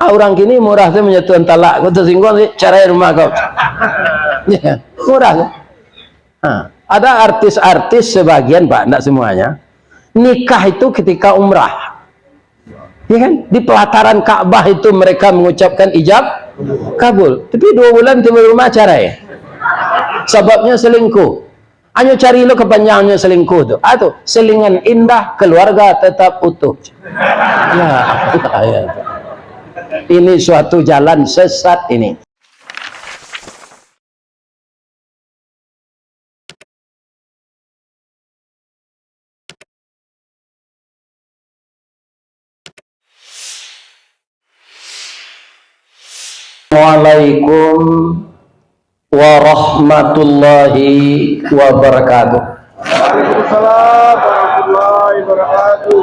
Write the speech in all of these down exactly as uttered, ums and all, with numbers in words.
Urang kini murah tu manjatuahan talak, kau tasingguang, carai rumah kau. Ya, murah tu. Ha, ada artis-artis sebagian, Pak, ndak semuanya. Nikah itu ketika umrah. Ya kan? Di pelataran Ka'bah itu mereka mengucapkan ijab kabul. Tapi dua bulan tiba rumah, carai. Sababnya selingkuh. Anyo cari lo kapanjangnyo selingkuh tu. Ah tu, selingan indah, keluarga tetap utuh. Ya, ya. Ini suatu jalan sesat ini. Assalamualaikum warahmatullahi wabarakatuh. Waalaikumsalam warahmatullahi wabarakatuh.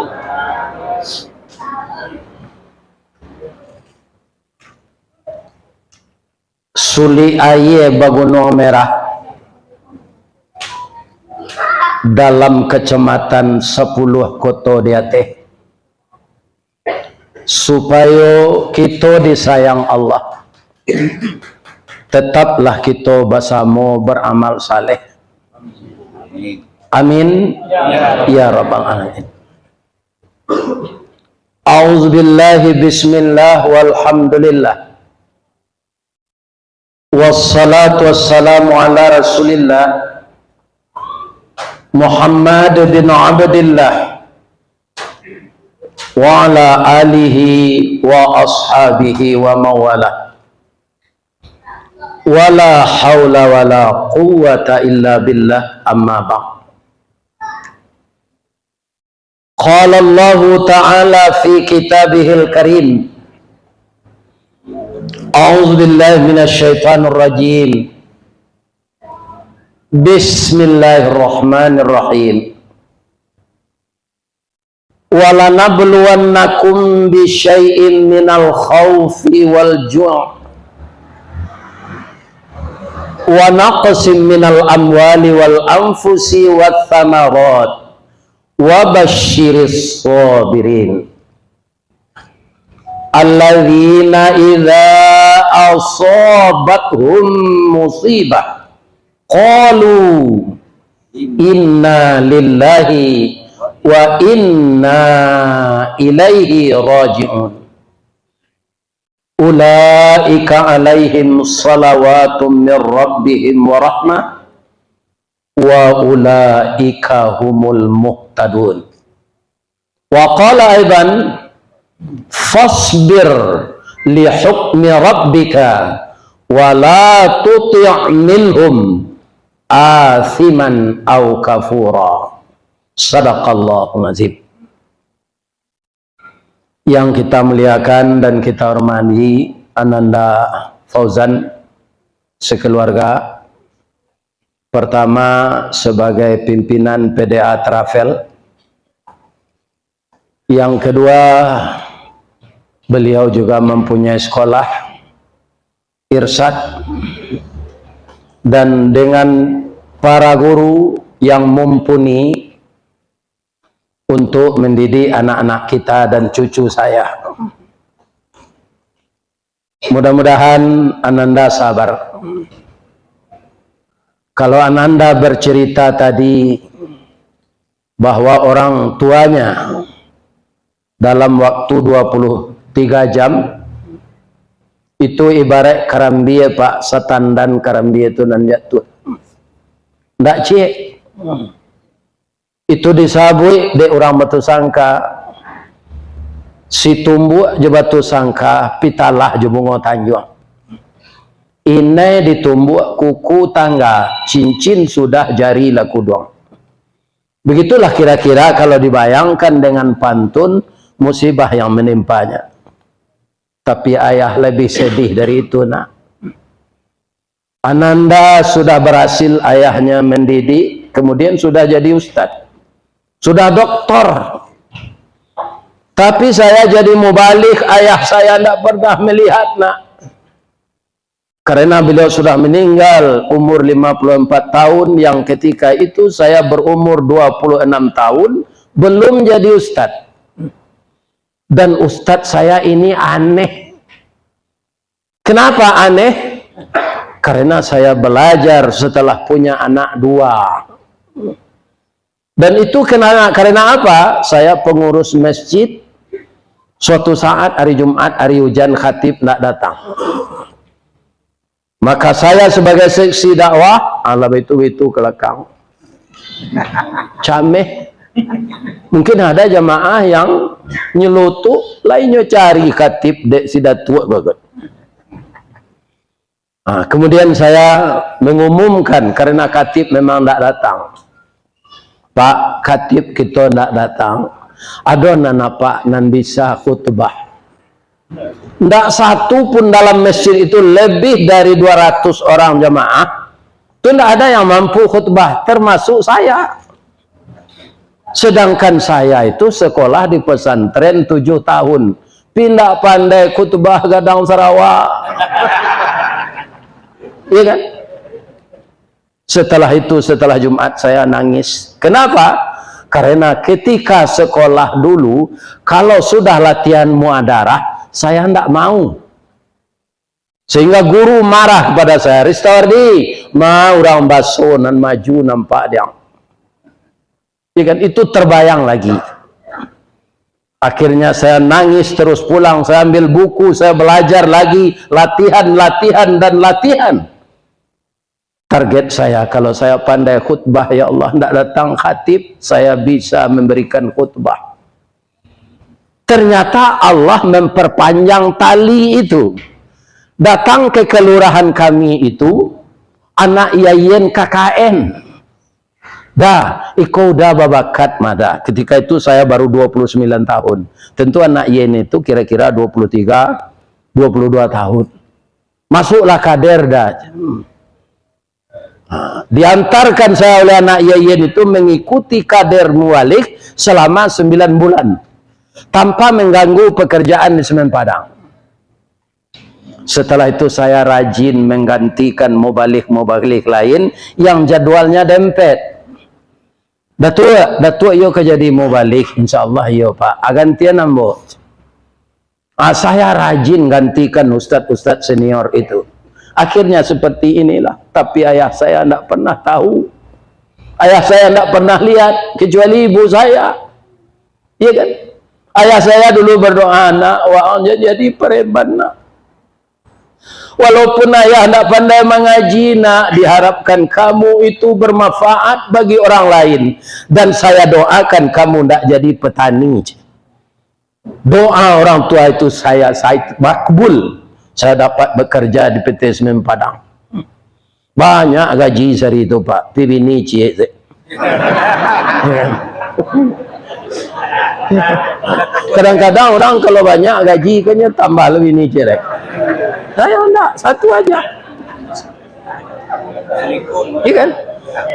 Sulik aia bagunuang merah dalam kacamatan sapuluah koto di ateh. Supayo kito disayang Allah, tetaplah kito basamo baramal saleh. Amin, ya rabbal alamin. A'udzubillahi, bismillah, walhamdulillah. Wassalatu wassalamu ala Rasulillah, Muhammad bin Abdillah, wa ala alihi wa ashabihi wa mawalah. Wala haula wala quwwata illa billah, amma ba'd. Qala Allahu ta'ala fi kitabihil karim. A'udzu billahi minasy syaithanir rajim. Bismillahirrahmanirrahim. Walanabluwannakum bisyai'im minal khaufi wal ju', wa naqsim minal amwali wal anfusi wath thamarat, wa basyiris sabirin. Alladzina idza asabathum musibah, qalu inna lillahi wa inna ilaihi raji'un. Ulaika alaihim salawatum mir rabbihim wa rahmah, wa ulaika humul muhtadun. Wa qala aidan, fasbir li hukmi rabbika, wa la tuti' minhum athiman au kafura. Sadaqallahul azim. Yang kita muliakan dan kita hormati, Ananda Fauzan sekeluarga, pertama sebagai pimpinan P D A Travel, yang kedua, beliau juga mempunyai sekolah Irsyad, dan dengan para guru yang mumpuni untuk mendidik anak-anak kita dan cucu saya. Mudah-mudahan Ananda sabar. Kalau Ananda bercerita tadi bahwa orang tuanya dalam waktu dua puluh tiga jam, itu ibarat karambia, Pak, satandan karambia tu nan jatuah. Ndak ciek. Itu disabuik dek urang Batusangka, situmbuak jo Batusangka, pitalah jo Bungo Tanjuang. Inai ditumbuak kuku tangga, cincin sudah jari lah kuduang. Begitulah kira-kira kalau dibayangkan dengan pantun musibah yang menimpanya. Tapi ayah lebih sedih dari itu, nak. Ananda sudah berhasil ayahnya mendidik, kemudian sudah jadi ustaz, sudah doktor. Tapi saya jadi mubaligh, ayah saya ndak pernah melihat, nak. Karena beliau sudah meninggal umur lima puluh empat tahun, yang ketika itu saya berumur dua puluh enam tahun, belum jadi ustaz. Dan ustaz saya ini aneh. Kenapa aneh? Karena saya belajar setelah punya anak dua. Dan itu kena, karena apa? Saya pengurus masjid, suatu saat hari Jumat, hari hujan, khatib ndak datang. Maka saya sebagai seksi dakwah, alah, baitu-baitu ka lakang. Cameh. Mungkin ada jamaah yang nyelotok, lainnya cari khatib dek si datuak bagot. Ah, kemudian saya mengumumkan karena khatib memang ndak datang. "Pak, khatib kito ndak datang. Ado nan apak nan bisa khutbah?" Ndak satu pun dalam masjid itu, lebih dari dua ratus orang jamaah, tu ndak ada yang mampu khutbah, termasuk saya. Sedangkan saya itu sekolah di pesantren tujuh tahun. Pi ndak pandai khutbah gadang Sarawak. Iya kan? Setelah itu, setelah Jumat, saya nangis. Kenapa? Karena ketika sekolah dulu, kalau sudah latihan muadarah, saya ndak mau. Sehingga guru marah kepada saya, "Ristawardi, ma urang baso nan maju nampak diang." Ya kan, itu terbayang lagi. Akhirnya saya nangis terus pulang, saya ambil buku, saya belajar lagi, latihan, latihan, dan latihan. Target saya, kalau saya pandai khutbah, ya Allah, ndak datang khatib, saya bisa memberikan khutbah. Ternyata Allah memperpanjang tali itu. Datang ke kelurahan kami itu, anak yayan K K N. "Dah, iko udah babakat mah dah." Ketika itu saya baru dua puluh sembilan tahun. Tentu anak yayan itu kira-kira dua puluh tiga, dua puluh dua tahun. "Masuklah kader dah." Ha, diantarkan saya oleh anak yayan itu mengikuti kader mubalig selama sembilan bulan tanpa mengganggu pekerjaan di Semen Padang. Setelah itu saya rajin menggantikan mubalig-mubalig lain yang jadwalnya dempet. "Datuak, Datuak iyo ka jadi mubalig?" "Insya Allah iyo, Pak." "Ah, gantian ambo." Ah, saya rajin gantikan ustad-ustad senior itu. Akhirnya seperti inilah. Tapi ayah saya ndak pernah tahu. Ayah saya ndak pernah lihat, kecuali ibu saya. Iya kan? Ayah saya dulu berdoa, "Nak, waang ja-, jadi pareban, nak. Walaupun ayah ndak pandai mangaji, nak, diharapkan kamu itu bermanfaat bagi orang lain. Dan saya doakan kamu ndak jadi petani." Doa orang tua itu saya, saya makbul. Saya dapat bekerja di P T Semen Padang. Banyak gaji sehari tu, Pak. Tapi bini ciek se. Kadang-kadang orang kalau banyak gaji, kan dia tambah lebih ni ciek. Saya enggak, satu aja. Iya kan?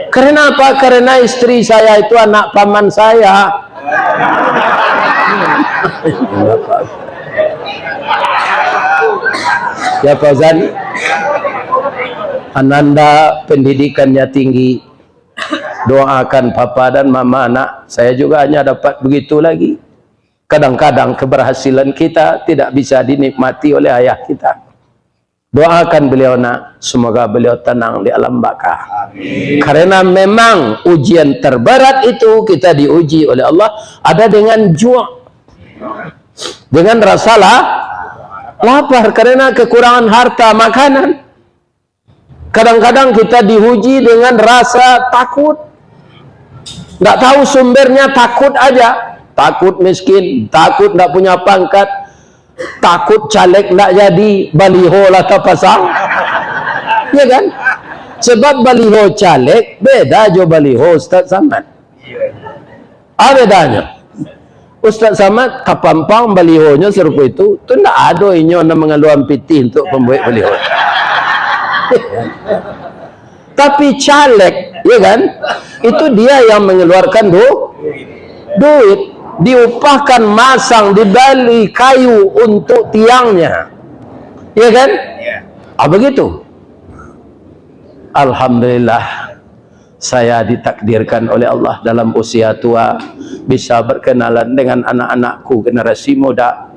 Karena apa? Karena istri saya itu anak paman saya. Ya, Fauzan, ananda pendidikannya tinggi. Doakan papa dan mama, nak. Saya juga hanya dapat begitu lagi. Kadang-kadang keberhasilan kita tidak bisa dinikmati oleh ayah kita. Doakan beliau, nak, semoga beliau tenang di alam baka. Amin. Karena memang ujian terberat itu kita diuji oleh Allah ada dengan ju', dengan rasa la-, lapar karena kekurangan harta makanan. Kadang-kadang kita diuji dengan rasa takut. Nggak tahu sumbernya, takut aja. Takut miskin, takut nggak punya pangkat, takut caleg ndak jadi, baliho lah tapasang. Ya kan? Sebab baliho caleg beda jo baliho Ustaz Samad. Apa bedanya? Ustaz Samad tapampang balihonyo sarupo itu, tu ndak ado inyo nan mangaluan pitih untuk pambuek baliho. Tapi caleg, ya kan? Itu dia yang mengeluarkan du-, duit, diupahkan masang, dibali kayu untuk tiangnya. Ya kan? Ya. Ah, begitu. Alhamdulillah, saya ditakdirkan oleh Allah dalam usia tua bisa berkenalan dengan anak-anakku, generasi muda.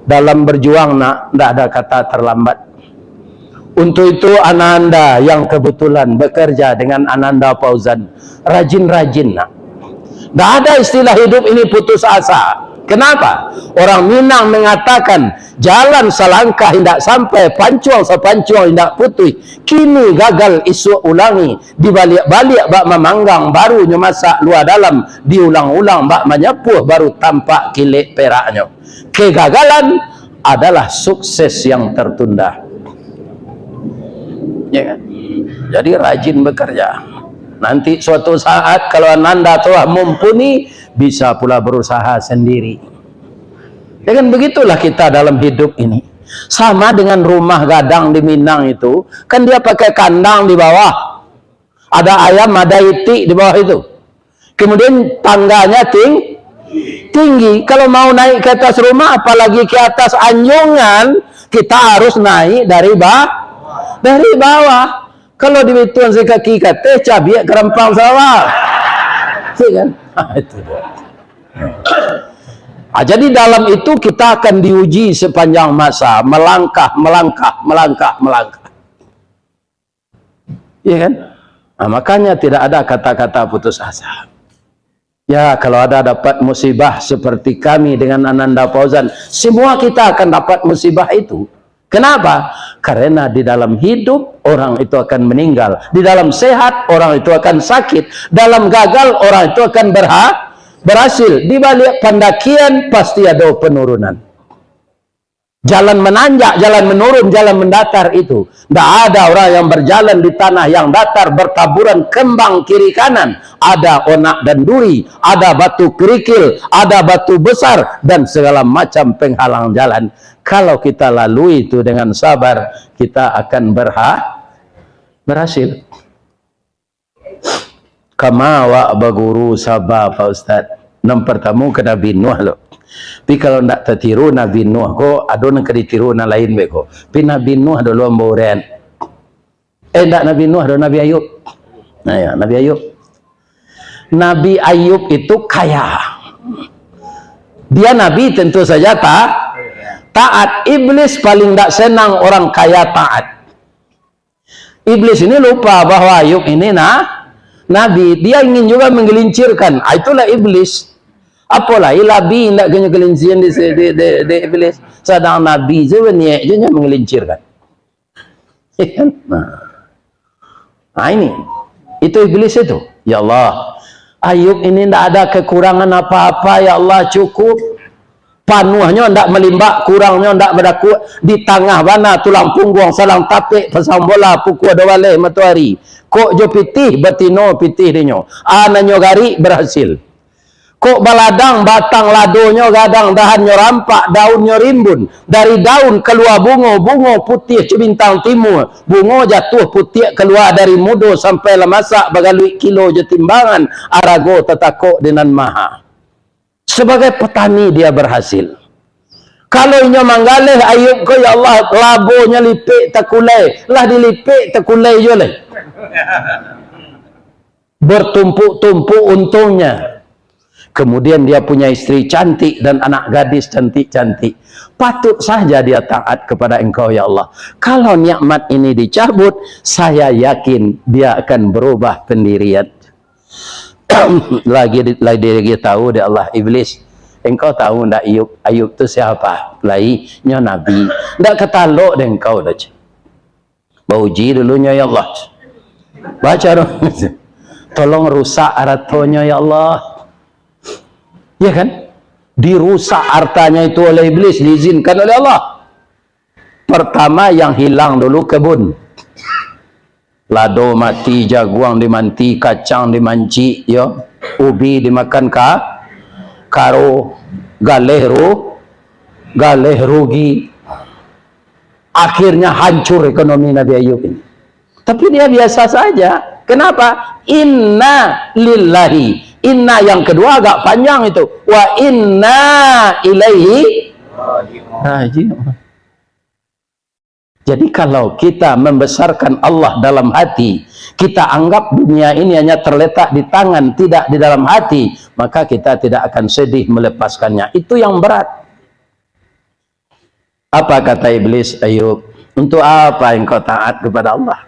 Dalam berjuang, nak, ndak ada kata terlambat. Untuk itu, ananda yang kebetulan bekerja dengan Ananda Fauzan, rajin-rajin nak. Ndak ada istilah hidup ini putus asa. Kenapa? Orang Minang mengatakan, "Jalan salangkah indak sampai, pancuang sapancuang indak putuih. Kini gagal, isuak ulangi. Dibaliak-baliak bak mamanggang, baru nyo masak lua dalam. Diulang-ulang bak manyapuah, baru tampak kilek peraknyo." Kegagalan adalah sukses yang tertunda. Ya kan? Jadi, rajin bekerja. Nanti suatu saat, kalau ananda telah mumpuni, bisa pula berusaha sendiri. Ya kan, begitulah kita dalam hidup ini. Sama dengan rumah gadang di Minang itu, kan dia pakai kandang di bawah. Ada ayam, ada itik di bawah itu. Kemudian tangganya ting-, tinggi. Kalau mau naik ke atas rumah, apalagi ke atas anjungan, kita harus naik dari ba-, dari bawah. Kalau dibituan sakaki kateh, cabiak karampang sawah. Iya kan? Itu dia. Ah, jadi dalam itu kita akan diuji sepanjang masa, melangkah, melangkah, melangkah, melangkah. Iya kan? Nah, makanya tidak ada kata-kata putus asa. Ya, kalau ada dapat musibah seperti kami dengan Ananda Fauzan, semua kita akan dapat musibah itu. Kenapa? Karena di dalam hidup, orang itu akan meninggal. Di dalam sehat, orang itu akan sakit. Dalam gagal, orang itu akan berha-, berhasil. Di balik pandakian, pasti ada penurunan. Jalan menanjak, jalan menurun, jalan mendatar itu. Ndak ada orang yang berjalan di tanah yang datar, bertaburan kembang kiri kanan. Ada onak dan duri, ada batu kerikil, ada batu besar, dan segala macam penghalang jalan. Kalau kita lalui itu dengan sabar, kita akan berha-, berhasil. Kama awak baguru saba, Pak Ustaz? Nan partamo ka Nabi Nuh lo. Tapi kalau ndak tatiru Nabi Nuh ko, ado nan ka ditiru nan lain be ko. Tapi Nabi Nuh dulu ambo urean. Eh, ndak Nabi Nuh do, Nabi Ayub. Nah, ya, Nabi Ayub. Nabi Ayub itu kaya. Dia nabi, tentu saja ta-, taat. Iblis paling ndak senang orang kaya taat. Iblis ini lupa bahwa Ayub ini na-, nabi. Dia ingin juga menggelincirkan. Ah, itulah iblis. Apo lai labi indak kanyo gelincir di, di, di, di iblis. Sadang nabi se baniaik je nyo menggelincirkan. Nah. Nah, ini. Itu iblis itu. Ya Allah. Ayub ini ndak ada kekurangan apa-apa. Ya Allah, cukup. Panuahnyo ndak malimbak, kurangnyo ndak badakuak, di tangah bana tulang pungguang, sadang tapek pasang bola, pukua duo baleh matoari. Kok jo pitih, batino pitih dinyo. Ananyo garik, barasil. Kok baladang, batang ladonyo gadang, dahannyo rampak, daunnyo rimbun. Dari daun kalua bungo, bungo putiah co bintang timua. Bungo jatuah putiak kalua dari mudo sampai lah masak, bagaluik kilo jo timbangan, arago tatakok di nan maha. Sebagai petani dia berhasil. Kalau inyo manggaleh Ayub ko, ya Allah, labonyo lipek takulai, lah dilipek takulai juo lai. Bertumpuk-tumpuk untungnya. Kemudian dia punya istri cantik dan anak gadis cantik-cantik. Patut saja dia taat kepada Engkau, ya Allah. Kalau nikmat ini dicabut, saya yakin dia akan berubah pendirian. Lagi, lagi, lagi tahu dek Allah, Iblis, engkau tahu ndak Ayub? Ayub tu siapa? Lai, nyo nabi. Ndak katalok dek engkau doh, ceh. Bauji dulu nyo, ya Allah. Baca dong. Tolong rusak aratonyo, ya Allah. Ya kan? Dirusak hartanya itu oleh Iblis, diizinkan oleh Allah. Pertama yang hilang dulu kebun. Lado mati, jaguang dimanti, kacang dimancik, yo. Ubi dimakan ka-, karo, galeh ru-, galeh rugi. Akhirnya hancur ekonomi Nabi Ayub ini. Tapi dia biasa saja. Kenapa? Inna lillahi. Inna yang kedua agak panjang itu. Wa inna ilaihi raji'un. Jadi, kalau kita membesarkan Allah dalam hati, kita anggap dunia ini hanya terletak di tangan, tidak di dalam hati, maka kita tidak akan sedih melepaskannya. Itu yang berat. Apa kata Iblis, Ayub? Untuk apa engkau taat kepada Allah?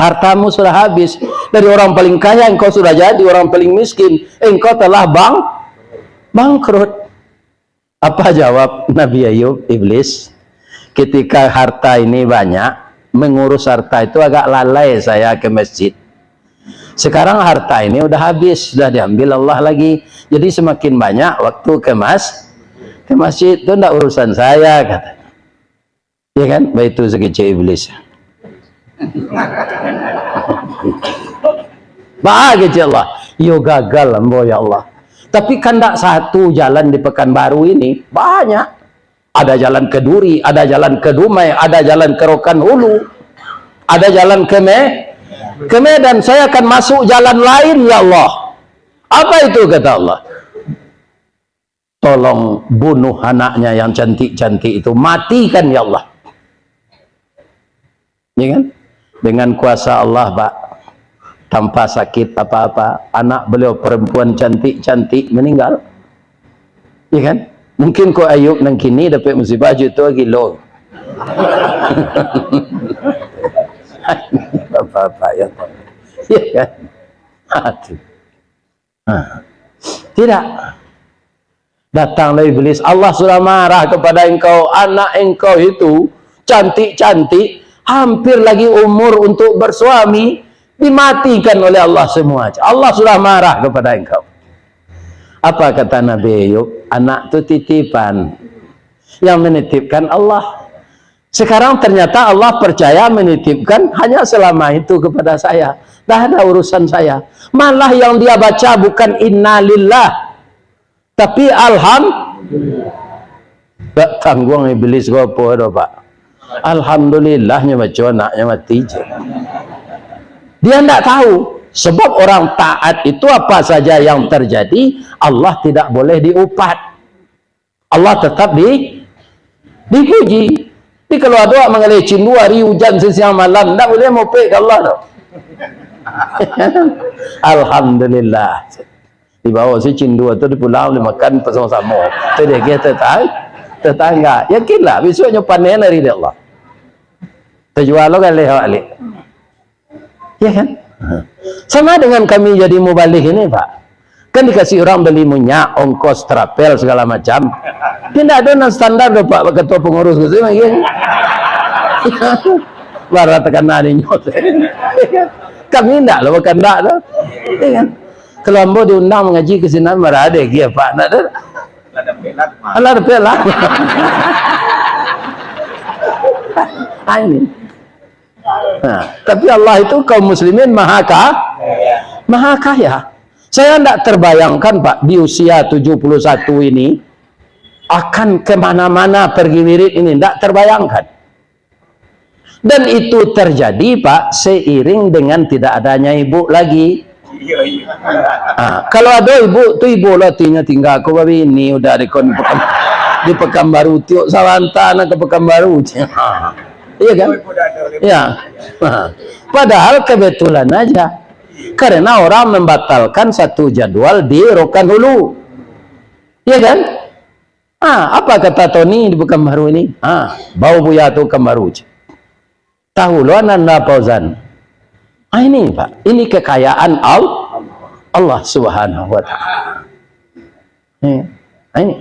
Hartamu sudah habis. Dari orang paling kaya engkau sudah jadi orang paling miskin. Engkau telah bang-, bangkrut. Apa jawab Nabi Ayub, Iblis? Ketika harta ini banyak, mengurus harta itu agak lalai saya ke masjid. Sekarang harta ini udah habis, sudah diambil Allah lagi. Jadi semakin banyak waktu ke mas-, ke masjid. Itu ndak urusan saya, kata. Ya kan? Baitu sakecek Iblis. Bah, kecek Allah. Yo gagal ambo, ya Allah. Tapi kan ndak satu jalan di Pekanbaru ini, banyak. Ada jalan ke Duri, ada jalan ke Dumai, ada jalan ke Rokan Hulu, ada jalan ke Me-, ke Medan. Saya akan masuk jalan lain, ya Allah. Apa itu, kata Allah? Tolong bunuh anaknya yang cantik-cantik itu. Matikan, ya Allah. Ya kan? Dengan kuasa Allah, Pak, tanpa sakit apa-apa, anak beliau perempuan cantik-cantik meninggal. Ya kan? Mungkin ko Ayub nan kini dapek musibah juto gilo. Bapak-bapak, ya. Ya kan? Aduh. Ha. Tidak. Datanglah Iblis, "Allah sudah marah kepada engkau, anak engkau itu cantik-cantik, hampir lagi umur untuk bersuami, dimatikan oleh Allah semua. Allah sudah marah kepada engkau." Apa kata Nabi Ayub? "Anak tu titipan. Yang menitipkan Allah." Sekarang ternyata Allah percaya menitipkan hanya selama itu kepada saya. Dah ada urusan saya. Malah yang dia baca bukan innalillah, tapi alham-, tak tangguang Iblis ko apo doh, Pak. Alhamdulillah nyo baco anaknyo mati je. Dia ndak tahu. Sebab orang taat itu apa saja yang terjadi, Allah tidak boleh diupat. Allah tetap di-, dipuji. Jadi kalau ado awak manggaleh cindua hari ujan sasiang malam, ndak buliah mopek ka Allah tu. Alhamdulillah. Dibawa si cindua tu dipulang, dimakan basamo-samo. Tu diagiah tetang-, tetangga. Yakinlah, bisuaknyo panen ari dek Allah. Tajual lo galeh awak baliak. Ya kan? Sama dengan kami jadi mubalih ini, Pak. Kan dikasih orang beli minyak, ongkos, trapel, segala macam. Tidak ada nan standar doh, Pak, ketua pengurus tu, saya panggil. Bara takana dinyo. Kami ndak lah bakandak tu. Ya kan? Kalau ambo diundang mangaji ke sinan, marade agi, Pak. Ndak ada. Alah, dapek lah. Ah, ini. Nah, tapi Allah itu kaum muslimin maha ka-, maha kaya. Saya ndak terbayangkan, Pak, di usia tujuh puluh satu ini akan kemana-mana pergi wirid ini, ndak terbayangkan. Dan itu terjadi, Pak, seiring dengan tidak adanya ibu lagi. Iya, iya. Ah, kalau ada ibu tu, ibu lah tinyo tinggal ko babini, udah di kon-, Pekan-, di Pekanbaru, tiok sabanta nak ke Pekanbaru. Iya kan? Ya. Padahal kebetulan aja. Karena orang membatalkan satu jadwal di Rokan Hulu. Iya kan? Ah, apa kata Tony di Pekanbaru ini? Ah, bau buya tu Pekanbaru. Tahu lo Ananda Fauzan. Ah, ini, Pak, ini kekayaan Al-, Allah Subhanahu wa Ta'ala. Ini, ini.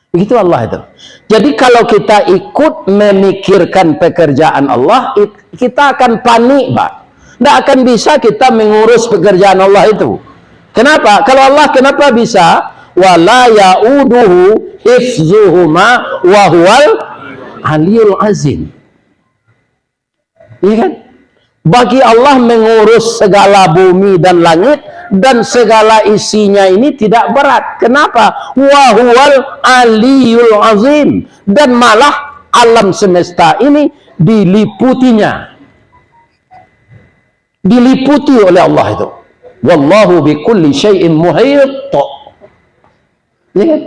Begitu Allah itu. Jadi, kalau kita ikut memikirkan pekerjaan Allah, it-, kita akan panik, Pak. Ndak akan bisa kita mengurus pekerjaan Allah itu. Kenapa? Kalau Allah kenapa bisa? "Wala yauduhu hifzuhuma wa huwal aliyul azim." Iya kan? Bagi Allah mengurus segala bumi dan langit dan segala isinya ini tidak berat. Kenapa? Wa huwal aliyul azim. Dan malah alam semesta ini diliputinya. Diliputi oleh Allah itu. "Wallahu bi kulli syai'in muhit." Ya kan?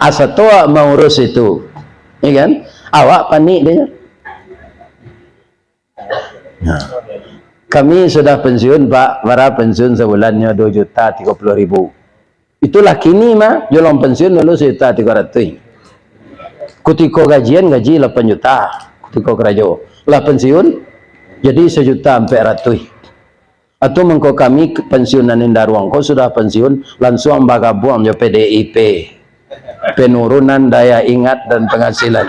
Asa tu awak maurus itu. Ya kan? Awak panik dia. Nah. Kami sudah pensiun, Pak. Bara pensiun sabulannyo? Dua juta tiga puluh ribu. Itulah kini mah, jolong pensiun dulu sejuta tiga ratus. Kutiko gajian, gaji lapan juta. tiko karajo. Lah pensiun, jadi sajuta ampek ratuih. Atau mangko kami ke-, pensiunan indaruang ko sudah pensiun, lansuang bagabuang jo P D I P. Penurunan daya ingat dan penghasilan.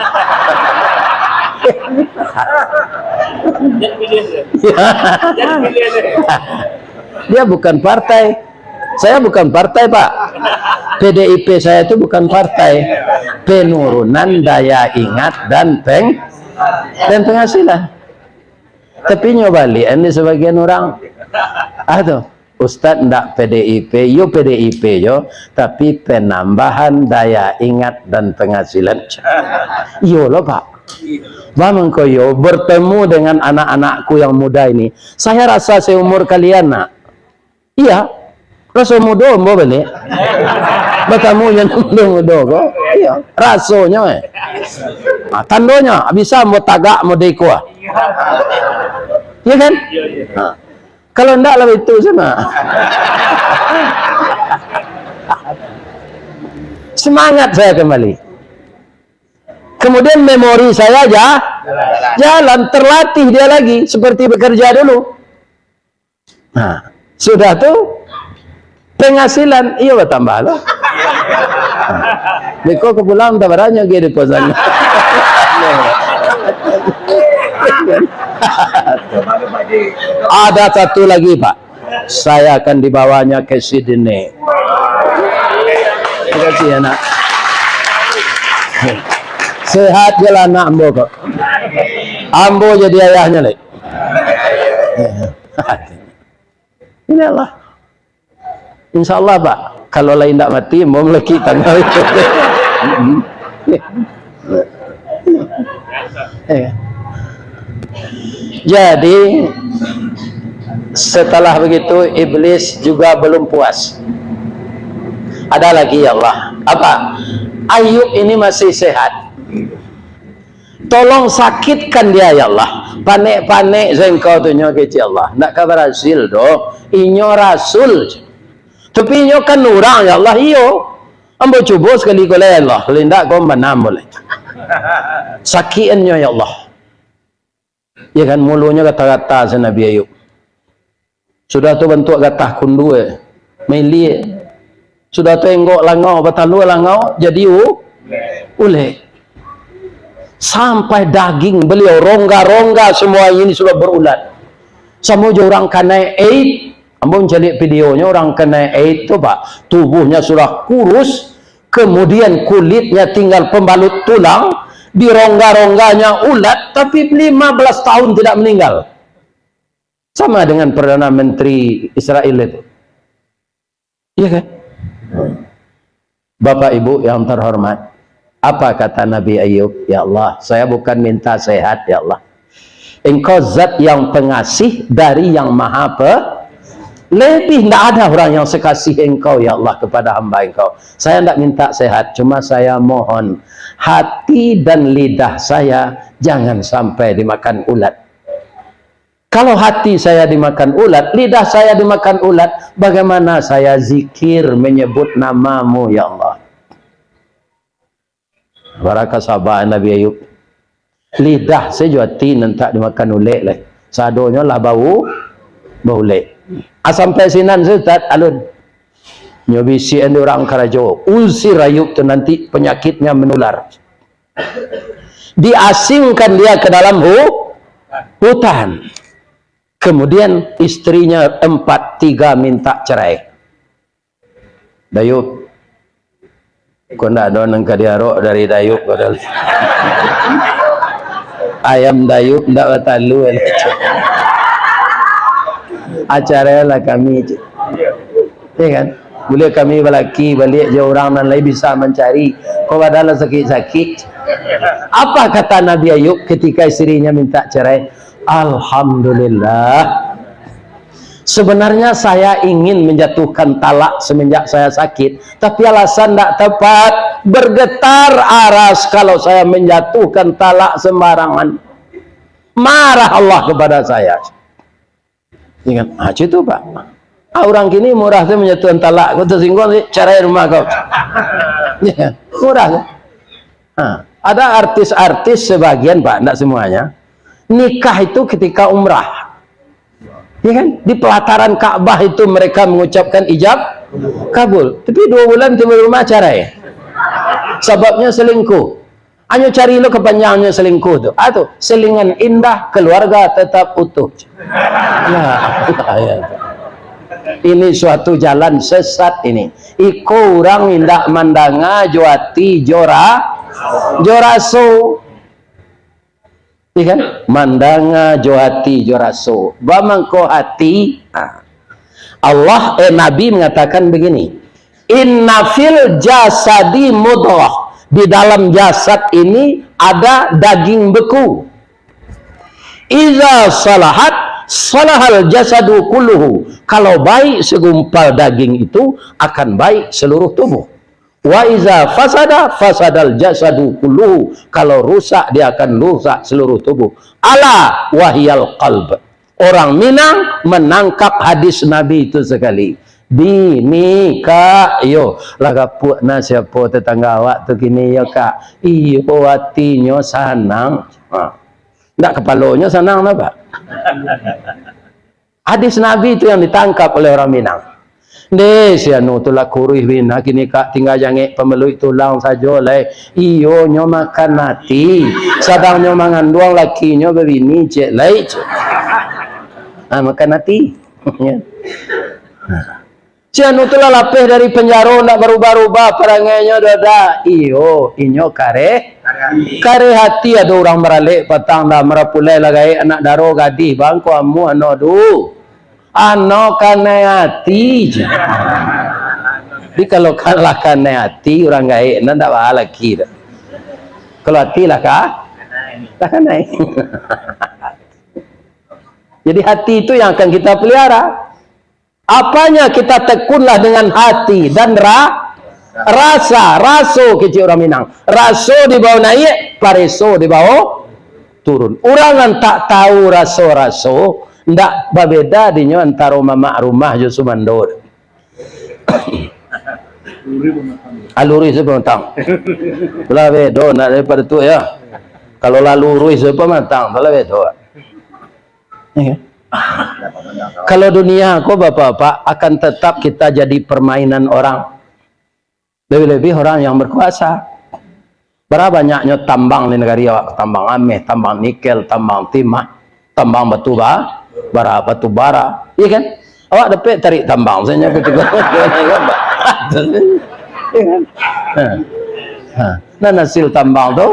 Dia bukan partai. Saya bukan partai, Pak. P D I P saya itu bukan partai. Penurunan daya ingat dan peng-, dan penghasilan. Tapi nyo baliak di sebagian urang. Ah, tu. Ustaz ndak P D I P, yo P D I P jo, tapi penambahan daya ingat dan penghasilan. Iyo lo, Pak. Bang, engkau yo bertemu dengan anak-anakku yang muda ini. Saya rasa seumur kalian, nak. Iya. Raso mudo ambo baliak. Batamu jo nan mudo-mudo ko. Iya. Rasonyo, eh. Ha, tandonyo, bisa ambo tagak ambo deko. Iya kan? Ha. Kalau ndak lah itu sama. Semangat saya kembali. Kemudian memori saya ja-, jalan, terlatih dia lagi seperti bekerja dulu. Nah, sudah tu penghasilan iyo batambah lah. Nah, beko ka pulang tabaranyo ge di kosan. Ada satu lagi, Pak. Saya akan dibawanya ke Sydney. Terima kasih, anak. Sehat je lah anak ambo ko. Ambo jadi ayahnya, leh. Inilah. Insya Allah, Pak. Kalau lain ndak mati, ambo malakik tanggal itu. Eh. Jadi, setelah begitu, iblis juga belum puas. Ada lagi, ya Allah. Apa? Ayub ini masih sehat. Tolong sakitkan dia, ya Allah. Panek-panek se Engkau tu nyo kecek Allah. Ndak ka barasil doh. Inyo rasul. Tapi inyo kan urang, ya Allah. Iyo. Ambo cubo sakali ko lai, ya Allah. Kalau indak, ko banam boleh. Sakikannyo, ya Allah. Ya kan, mulonyo gata-gata se Nabi Ayub. Sudah tu bantuak gatah kundua, mailia. Sudah tu enggok langau, batalua langau, jadi u-, ulek. Sampai daging beliau, rongga-rongga semua ini sudah berulat. Samo jo urang kanai AIDS, ambo mancaliak videonyo, urang kanai AIDS tu, Pak, tubuhnya sudah kurus, kemudian kulitnya tinggal pembalut tulang, di rongga-rongganya ulat, tapi lima belas tahun tidak meninggal. Sama dengan Perdana Menteri Israel itu. Iya kan? Bapak Ibu yang terhormat, apa kata Nabi Ayub? "Ya Allah, saya bukan minta sehat, ya Allah. Engkau zat yang pengasih dari yang maha pe-, lebih ndak ada orang yang sekasih Engkau, ya Allah, kepada hamba Engkau. Saya ndak minta sehat, cuma saya mohon hati dan lidah saya jangan sampai dimakan ulat." Kalau hati saya dimakan ulat, lidah saya dimakan ulat, bagaimana saya zikir menyebut nama-Mu, ya Allah? Baraka saba Nabi Ayub. Lidah sajo, ati nan tak dimakan ulek lai. Sadonyo lah bau, baulek. Ah, sampai sinan sajo, Ustaz, alun. Nyo bisiakan di urang karajo, usir Ayub tu, nanti penyakitnya menular. Diasingkan dia ke dalam hu-, hutan. Kemudian istrinya empat tiga minta cerai. "Dayub, ko ndak ado nan ka diarok dari Dayub," ko. Ayam Dayub ndak batalua. Acara lah kami, cik. Ya kan? Buliah kami balaki baliak jo urang nan lai bisa mancari. Ko badan lah sakik-sakik. Apa kata Nabi Ayub ketika istrinya minta cerai? "Alhamdulillah. Sebenarnya saya ingin menjatuhkan talak semenjak saya sakit, tapi alasan ndak tepat. Bergetar aras kalau saya menjatuhkan talak sembarangan. Marah Allah kepada saya." Ingat, ha, cak itu, Pak. Ah, urang kini murah tu manjatuahan talak, ko tasingguang, "Carai rumah kau." Ya, murah tu. Ha. Ada artis-artis sebagian, Pak, ndak semuanya, nikah itu ketika umrah. Ya kan? Di pelataran Ka'bah itu mereka mengucapkan ijab kabul. Tapi dua bulan tibo rumah carai. Sababnya selingkuh. Anyo cari lo kepanjangnyo selingkuh tu. Ah tu, selingan indah, keluarga tetap utuh. Ya, ya. Ini suatu jalan sesat ini. Iko urang indak mandanga jo ati jo ra-, jo raso. Iya kan? Mandanga jo ati jo raso. Bamangko ati, ah. Allah, eh, Nabi mengatakan begini, "Inna fil jasadi mudghah." Di dalam jasad ini ada daging beku. "Iza salahat, salahal jasadu kulluhu." Kalau baik segumpal daging itu, akan baik seluruh tubuh. "Wa iza fasada, fasadal jasadu kulluhu." Kalau rusak, dia akan rusak seluruh tubuh. "Ala wahiyal qalb." Orang Minang menangkap hadis Nabi itu sekali. "Bini, Kak, yo, lah gapuak nah siapo tetangga awak tu kini, yo, Kak?" "Iyo, atinyo sanang." Ha. Ndak kapalonyo sanang, napa? Hadis Nabi tu yang ditangkap oleh orang Minang. "Ndeh, si anu tu lah kuruih bana kini, Kak, tingga jangek pameluik tulang sajo lai. Iyo, nyo makan ati. Sadang nyo manganduang lakinyo babini ciek lai," cek. Ah, makan ati. Ya. Si anu tu lah lapeh dari panjaro, ndak barubah-rubah parangainyo doh, dak. Iyo, inyo kareh, kareh ati. Ado urang baralek patang dah, marapulai lah gaek anak daro gadih, bang, ko amuah no du. Ano kanai ati je. Jadi kalau ka-, lah kanai ati, urang gaek, nah, ndak baa laki dah. Kalau ati lah ka-, lah kanai. Jadi hati itu yang akan kita pelihara. Apanya kita tekunlah dengan hati dan ra-, rasa, raso kecek urang Minang. Raso dibawa naik, pareso dibawa turun. Urang nan tak tahu raso-raso, ndak babeda dinyo antaro mamak rumah jo sumando. Alurih se pamatang. Lah bedo, nak daripado tu, ya. Kalau lah lurih se pamatang, lah bedo. Ya. Kalau dunia ko, Bapak-bapak, akan tetap kita jadi permainan orang. Lebih-lebih orang yang berkuasa. Bara banyaknyo tambang di nagari awak, tambang ameh, tambang nikel, tambang timah, tambang batu ba-, bara, batu bara. Iya kan? Awak dapek tarik tambang, sajo kutiko. Iya kan? Ha. Ha. Nan hasil tambang tu,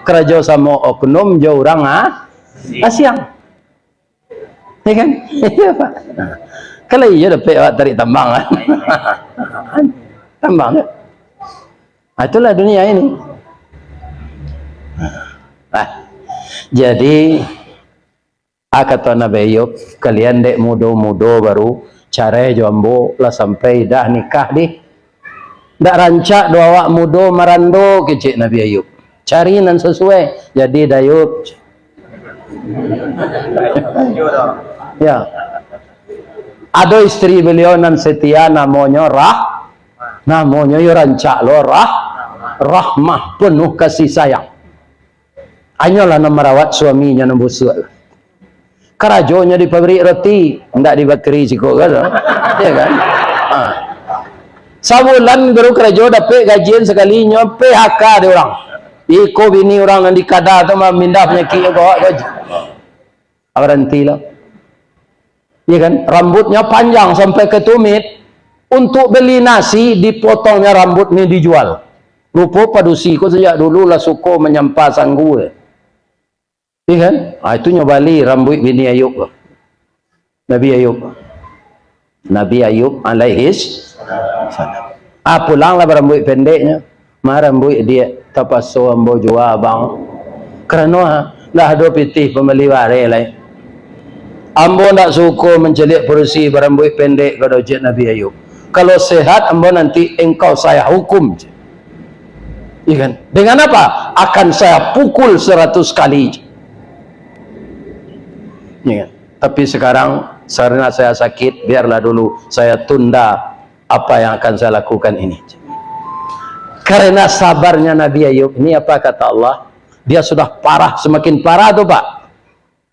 karajo samo oknum jo urang, ah, asiang. Ya kan? Iya, Pak. Nah, kalau iya dapek awak tarik tambang, kan? Tambang, kan? Ah, itulah dunia ini. Ah, jadi, ah, kato Nabi Ayub, "Kalian dek mudo-mudo baru carai jo ambo, lah sampai idah nikah dih. Ndak rancak doh awak mudo marando," kecek Nabi Ayub. "Cari nan sasuai, jadi dayuh." Ya. Ado istri beliau nan setia, namonyo Rah-, namonyo yo rancak lo, Rah-, Rahmah, penuh kasih sayang. Hanyolah nan marawat suaminyo nan busuak. Karajonyo di pabrik roti, ndak di bakeri siko kan? Ya kan? Ha. Sabulan baru karajo, dapek gajian sakali, nyo P H K dek urang. Iko bini urang nan di kada tu mamindah panyakik ko, gaji. Baranti lo. Ya kan? Rambutnya panjang sampai ke tumit. Untuk beli nasi, dipotongnya rambut ni dijual. Rupo padusi ko sajak dulu lah suko manyampa sanggu. Iya kan? Ah, itu nyo bali rambuik bini Ayub tu. Nabi Ayub. Nabi Ayub alaihis salam. Ah, pulanglah barambuik pendeknyo. Ma rambuik diak, tapaso ambo jua, bang. Karano, ah, ndak ado pitih pambali bareh lai. Ambo ndak suko mancaliak padusi barambuik pendek, kecek Nabi Ayub. Kalau sehat ambo nanti engkau saya hukum. Iya kan? Dengan apa? Akan saya pukul seratus kali. Iya kan? Tapi sekarang, karena saya sakit, biarlah dulu saya tunda apa yang akan saya lakukan ini. Karena sabarnya Nabi Ayub ini, apa kata Allah? Dia sudah parah, semakin parah tu, Pak.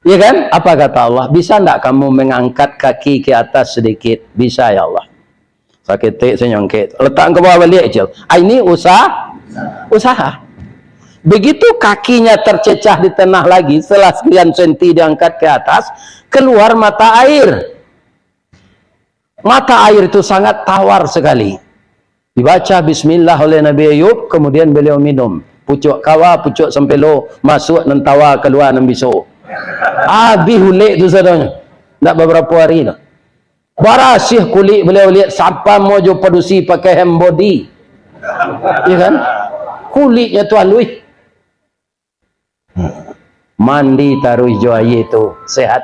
Ya kan? Apa kata Allah? "Bisa ndak kamu mengangkat kaki ke atas sedikit?" "Bisa, ya Allah." Saketek sajo angkek. Letak ka bawah baliak, Cil. Ah, ini usaha. Usaha. Begitu kakinya tercecah di tanah lagi, setelah sekian senti diangkat ke atas, keluar mata air. Mata air itu sangat tawar sekali. Dibaca bismillah oleh Nabi Ayub, kemudian beliau minum. Pucuak kawa, pucuak sampelo, masuak nan tawa, kalua nan biso. Abih ulek tu sadonyo. Ndak babarapo ari tu. Barasiah kulik baliau, liak sapamo jo padusi pakai hand body. Iya kan? Kuliknyo tu aluih. Mandi taruih jo aia tu, sehat.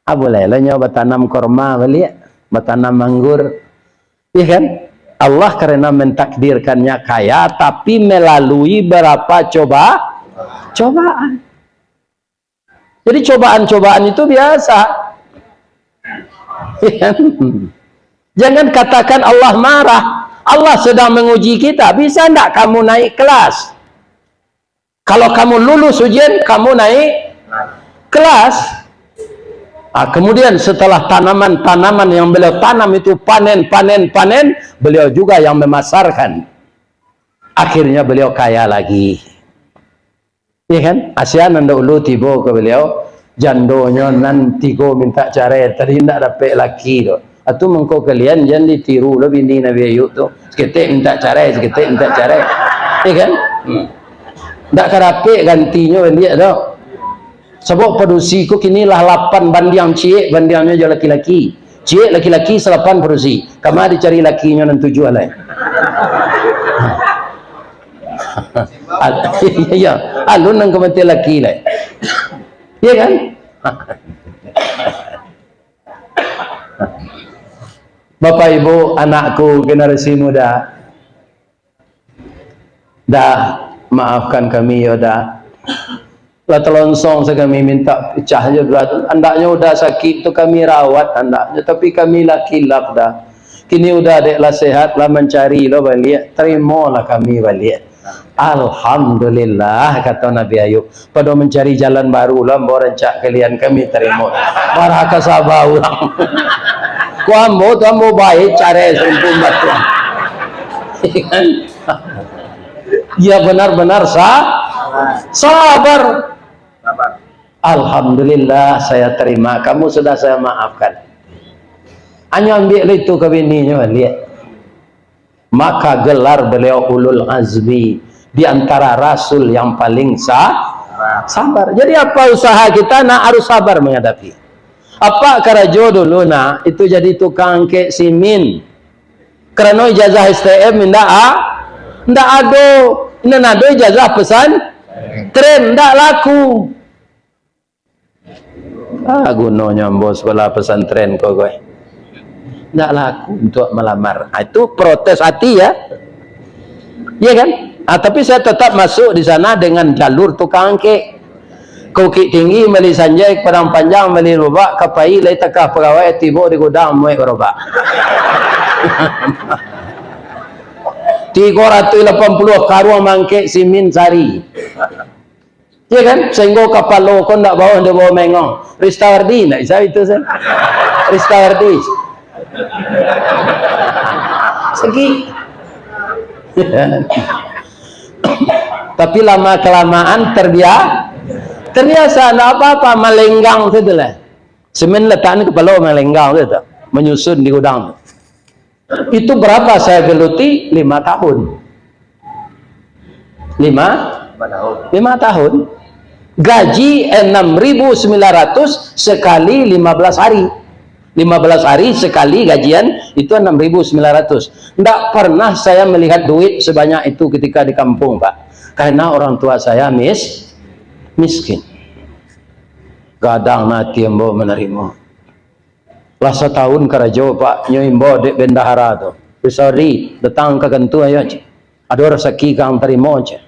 Ah, buliah lah nyo batanam korma baliak, batanam anggur. Iya kan? Allah karena mentakdirkannya kaya, tapi melalui berapa coba-, cobaan. Jadi cobaan-cobaan itu biasa. Iya kan? Jangan katakan Allah marah. Allah sedang menguji kita. Bisa ndak kamu naik kelas? Kalau kamu lulus ujian, kamu naik kelas. Ah, kemudian setelah tanaman-tanaman yang beliau tanam itu panen, panen, panen, beliau juga yang memasarkan. Akhirnya beliau kaya lagi. Iya kan? Asian nan dahulu tibo ka beliau, jandonyo nan tigo mintak carai, tadi ndak dapek laki tu. Atu mangko kalian jan ditiru lo bini Nabi Ayub tu. Saketek mintak carai, saketek mintak carai. Iya kan? Hmm. Ndak ka dapek gantinyo baliak tu. Sabab padusi ko kini lah lapan bandiang ciek, bandiangnyo jo laki-laki. Ciek laki-laki salapan padusi. Kama dicari lakinyo nan tujuah lai. Al-, iya, alun nan ka mati laki lai. Iya kan? Bapak Ibu, anakku, generasi muda. Da, maafkan kami yo, Da. Lah talonsong se kami mintak picah jo, Da. Andaknyo Uda sakik tu kami rawat andaknyo, tapi kami lah kilaf, Da. Kini Uda dek lah sehat, lah mancari lo baliak, tarimolah kami baliak. Alhamdulillah, kato Nabi Ayub. Pado mancari jalan baru lah, ambo rancak kalian kami tarimo. Bara ka saba urang. Ko ambo tu ambo baik carai sarumpun batuang. Ya benar-benar sa-, sabar. Alhamdulillah, saya terima. Kamu sudah saya maafkan. Hanyo ambiak lah itu ka bininyo, liek. Maka gelar beliau ulul azmi, di antara rasul yang paling sa-, sabar. Jadi apa usaha kita, nak, harus sabar menghadapi. Apa karajo dulu, nak, itu jadi tukang angkek simin. Karano ijazah S T M indak a-, indak ado. Nan ado ijazah pesan tren, indak laku. Ah, gunonyo ambo sekolah pesantren ko, ko. Ndak laku untuk melamar. Ah, itu protes hati, ya. Iya kan? Ah, tapi saya tetap masuk di sana dengan jalur tukang angkek. Ke Bukittinggi, mali sanjai, ke Padang Panjang, mali lubak, ka Pai, lai takah pagawai, tibo di gudang, muek garobak. Tigo ratuih lapan puluah karuang mangkek simin sari. Iya kan? Sahinggo kapalo ko ndak bawah, ndak bawah mengong. Ristawardi, ndak bisa itu, sah. Ristawardi. Segi. Tapi lama-kelamaan terbia-, terbiasa, ndak apa-apa, malenggang sajolah. Semen letakkan kapalo malenggang sajo, manyusun di gudang. Itu berapa saya geluti? Lima tahun. Lima? Lima tahun. Gaji enam ribu sembilan ratus sekali lima belas hari. Lima belas hari sekali gajian, itu enam ribu sembilan ratus. Ndak pernah saya melihat duit sebanyak itu ketika di kampung, Pak. Karena orang tua saya mis-, miskin. Gadang ati ambo manarimo. Lah satahun karajo, Pak, nyo imbau dek bendahara tu. "Ristawardi, datang ka kantua, yo," cek. "Ado rasaki kang tarimo," cek.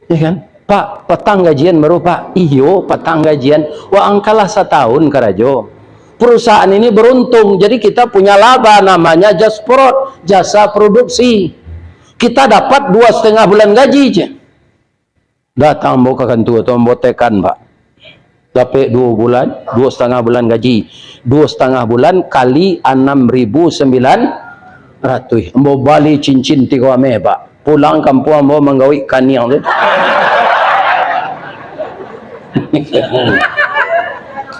Iya kan? "Pak, patang gajian baru, Pak?" "Iyo, patang gajian." "Wah, angkalah satahun karajo. Perusahaan ini beruntung, jadi kita punya laba, namanya jasprod, jasa produksi." Kita dapat dua setengah bulan gaji je. Datang ambo ka kantua tu, ambo tekan, Pak. Dapek duo bulan, duo setengah bulan gaji. Duo setengah bulan kali anam ribu sambilan ratuih. Ambo bali cincin tigo ameh, Pak. Pulang kampuang ambo manggawik kaniang tu.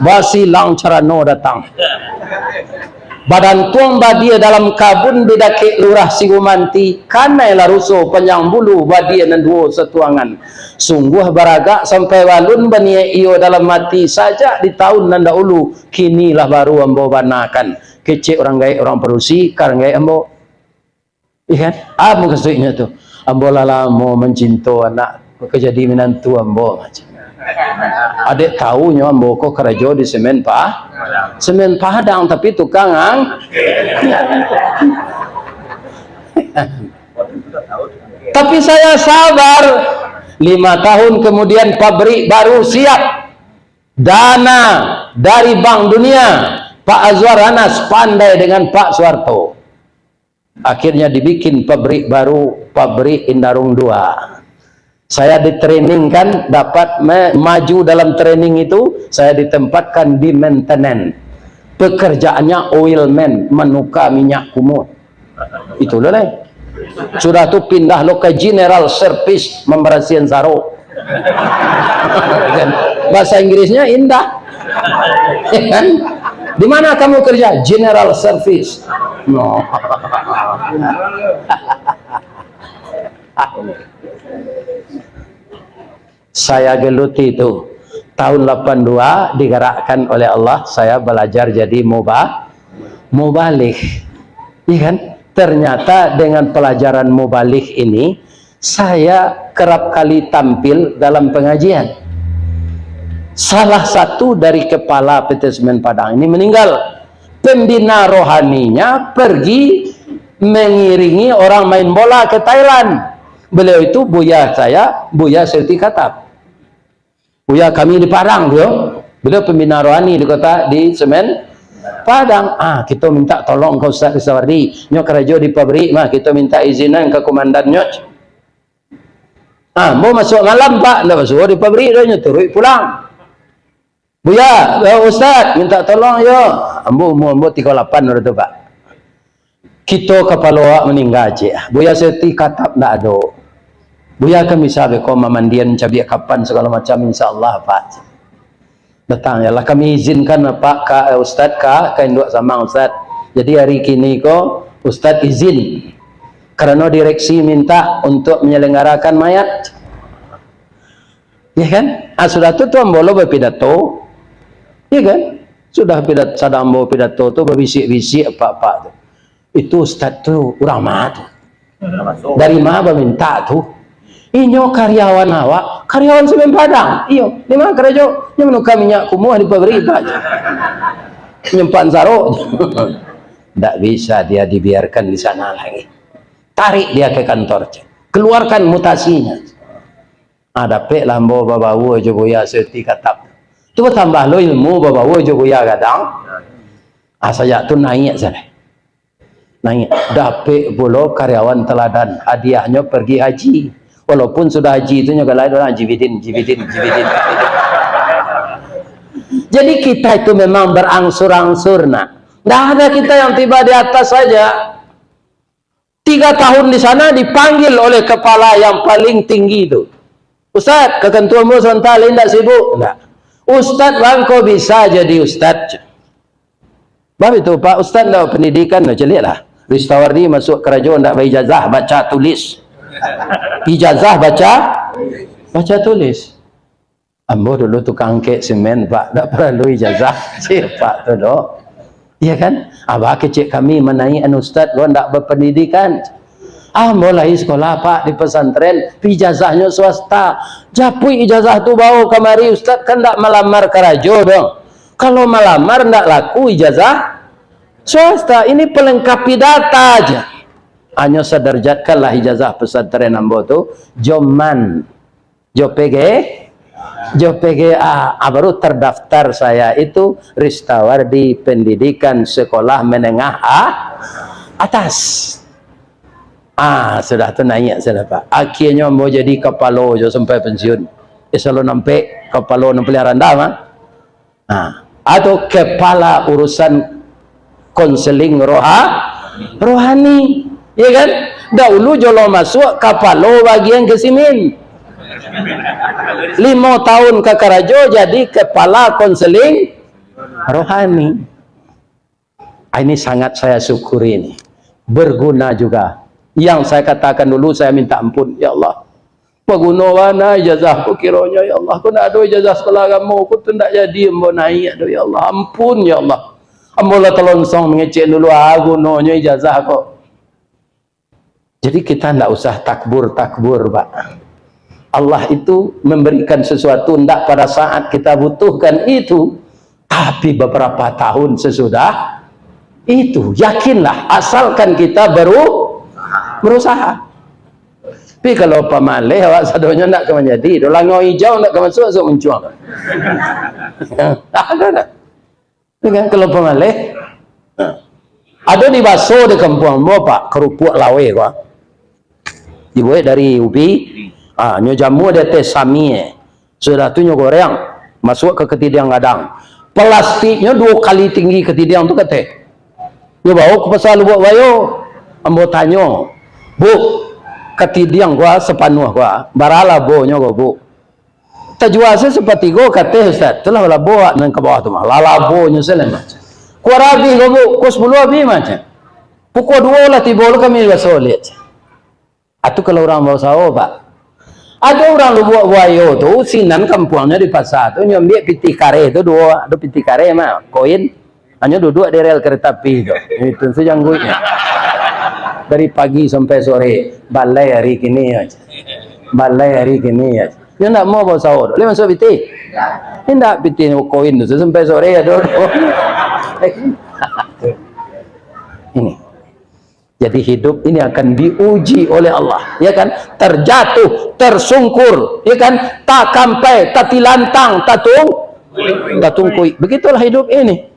Basilang carano datang. Badantuang badia dalam kabun di dakek Lurah Sibumanti, kanai lah ruso panjang bulu badia nan duo satuangan. Sungguah baragak sampai balun baniaik iyo dalam ati sajak di taun nan daulu, kini lah baru ambo banakan. Kecek urang gaek urang padusi, ka urang gaek ambo. Iya kan? Apa maksudnyo tu? Ambo lah lamo mancinto anak, mako jadi minantu ambo. Adek taunyo ambo ko karajo di semen pa-, semen Padang, tapi tukang ang-, tapi saya sabar. Lima tahun kemudian pabrik baru siap. Dana dari Bank Dunia, Pak Azwar Anas pandai dengan Pak Suharto. Akhirnya dibikin pabrik baru, pabrik Indarung dua. Saya ditrainingkan, dapat me-, maju dalam training itu, saya ditempatkan di maintenance. Pekerjaannya oil man, menukar minyak kumuh. Itulah lah. Sudah tu pindah lo ke general service, membersihan sarok. Kan? Bahasa Inggrisnya indah. Kan? "Di mana kamu kerja?" "General service." No. Saya geluti tu. Tahun lapan dua digerakkan oleh Allah, saya belajar jadi muba-, mubalig. Iya kan? Ternyata dengan pelajaran mubalig ini, saya kerap kali tampil dalam pengajian. Salah satu dari kepala P T Semen Padang ini meninggal. Pembina rohaninya pergi mengiringi orang main bola ke Thailand. Beliau itu buya saya, Buya Seuti Khattab. Buya kami di Padang tu, beliau pembina rohani di kota, di Semen Padang. "Ah, kita minta tolong ka Ustaz Ristawardi. Nyo karajo di pabrik mah, kita minta izinan ka komandannyo." "Ah, ambo masuak malam, Pak." "Ndak basuo di pabrik doh, nyo turuik pulang." "Buya, eh, Ustaz, minta tolong yo." Ambo umua ambo tigo lapan wakatu tu, Pak. "Kito kapalo awak maningga, cek. Buya Seuti Khattab ndak ado. Buya kan bisa beko mamandian, cabiak kapan, sagalo macam, insya Allah, Pak." Datang, "Yalah, kami izinkan, Pak, ka, eh, Ustaz, ka, ka induak samang, Ustaz. Jadi, hari kini ko, Ustaz izin. Karano direksi minta untuk menyelenggarakan mayat." Ya kan? Ah, sudah tu, tu ambo lo bapidato. Ya kan? Sudah pidat-, sadang ambo pidato tu, babisiak-bisiak apak-apak tu. "Itu ustaz tu urang ma tu? Dari ma baminta tu?" "Inyo karyawan awak." "Karyawan Semen Padang?" "Iyo." "Di ma karajo?" "Inyo manuka minyak kumuah di pabrik, Pak." "Nyimpan sarok." Ndak bisa dia dibiarkan di sana lagi. Tarik dia ke kantor, cek. Keluarkan mutasinya. Ah, dapeklah ambo babaua jo Buya Seuti Khattab. Tu batambah lo ilmu babaua jo Buya gadang. Ah, sajak tu naiak sajo. Naiak. Dapek pulo karyawan teladan. Hadiahnyo pergi haji. Walaupun sudah haji tu nyo galai urang jibidin, jibidin, jibidin. Jadi kita itu memang berangsur-angsur, nak. Ndak ada kita yang tiba di atas saja. Tiga tahun di sana dipanggil oleh kepala yang paling tinggi tu. "Ustaz, ka kantua ambo sabanta, lai indak sibuk?" "Indak." "Ustaz bangko bisa jadi ustaz." Bab itu, Pak, ustaz ndak pendidikan, no, caliaklah. Ristawardi masuk karajo ndak baijazah baca tulis. Ijazah baca, baca tulis. "Ambo dulu tukang angkek semen, Pak, ndak paralu ijazah." Sipak tu doh. Iya kan? "Abah kecek kami manaiakan ustaz ko ndak bapandidikan." "Ambo lai sekolah, Pak, di pesantren, pi ijazahnyo swasta." "Japuik ijazah tu, bawo kamari, ustaz kan ndak malamar karajo doh. Kalau malamar ndak laku ijazah swasta, ini pelengkapi data aja." Hanyo sadarjatkanlah ijazah pesantren ambo tu, joman. Jo P G, jo P G A, ah, baru terdaftar saya itu Ristawardi Pendidikan Sekolah Menengah A-, Atas. Ah, sudah tu naiak sudah, Pak. Akhianyo ambo jadi kapalo jo sampai pensiun. Eh, selalu nampek kapalo nan paling randah, mah. Nah, atau kepala urusan konseling roha-, rohani. Ya kan? Dahulu jolong masuak kapalo bagian kesimin. Limo tahun ka karajo jadi kepala konseling rohani. Ah, ini sangat saya syukuri ini. Berguna juga. Yang saya katakan dulu, saya minta ampun, "Ya Allah, baguno bana ijazah ko kironyo, ya Allah. Ko ndak ado ijazah sekolah agamo ko tu, ndak jadi ambo naiak doh, ya Allah. Ampun, ya Allah. Ambo lah talonsong mangecek dulu, ah, gunonyo ijazah ko." Jadi kita ndak usah takbur-takbur, Pak. Allah itu memberikan sesuatu ndak pada saat kita butuhkan itu, tapi beberapa tahun sesudah itu. Yakinlah, asalkan kita beru-, berusaha. Tapi kalau pamaleh, awak sadonyo ndak ka manjadi. Doh langau ijau ndak ka masuak, masuak muncuang. Ada ndak? Ya kan, kalau pamaleh. Nah. Ado di baso di kampuang ambo, Pak, karupuak laweh ko. Dibuek dari ubi, ah, nyo jamua di ateh samie. Sudah tu nyo goreng, masuak ka katidiang gadang. Plastiknyo duo kali tinggi katidiang tu kateh. Nyo bawa ka pasar Lubuak Buayo. Ambo tanyo, "Bu, katidiang ko sapanuah ko, bara labonyo ko, Bu?" Tajua se sapatigo, kateh Ustaz. Tu lah labo nan ka bawah tu mah. Lah labonyo se lah, macam. Kua abih ko, Bu, kua sapuluah abih, macam. Pukua duo lah tibo lo kami baso liek. Atu kalau urang bausaho, Pak. Ado urang Lubuak Buayo tu, sinan kampuangnyo di pasar tu, nyo ambiak pitih kareh tu duo, ado pitih kareh mah, koin. Hanyo duduak di rel kereta api tu. Itu se jangguiknyo. Dari pagi sampai sore, balai hari kini aja. Balai hari kini aja. Nyo ndak mau bausaho tu. Lai masuak pitih? Indak, pitih koin tu sampai sore ado. Ini. Jadi hidup ini akan diuji oleh Allah, ya kan? Terjatuh, tersungkur, ya kan? Takampai, tatilantang, tatung-, tatungkuik. Begitulah hidup ini.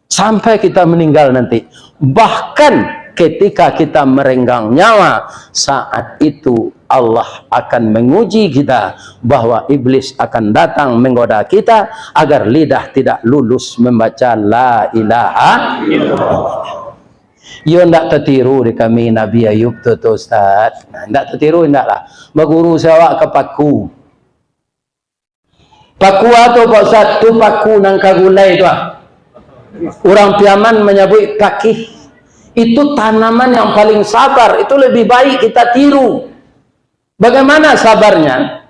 Sampai kita meninggal nanti. Bahkan ketika kita merenggang nyawa, saat itu Allah akan menguji kita, bahwa iblis akan datang menggoda kita agar lidah tidak lulus membaca la ilaha illallah. Yo ndak tatiru di kami Nabi Ayub tu, tu Ustaz. Nah, ndak tatiru, ndak lah. Baguru se awak ka paku. Paku a tu, Pak Ustaz, tu paku nan ka gulai tu ah. Urang Piaman manyabuik pakih. Itu tanaman yang paling sabar, itu lebih baik kita tiru. Bagaimana sabarnya?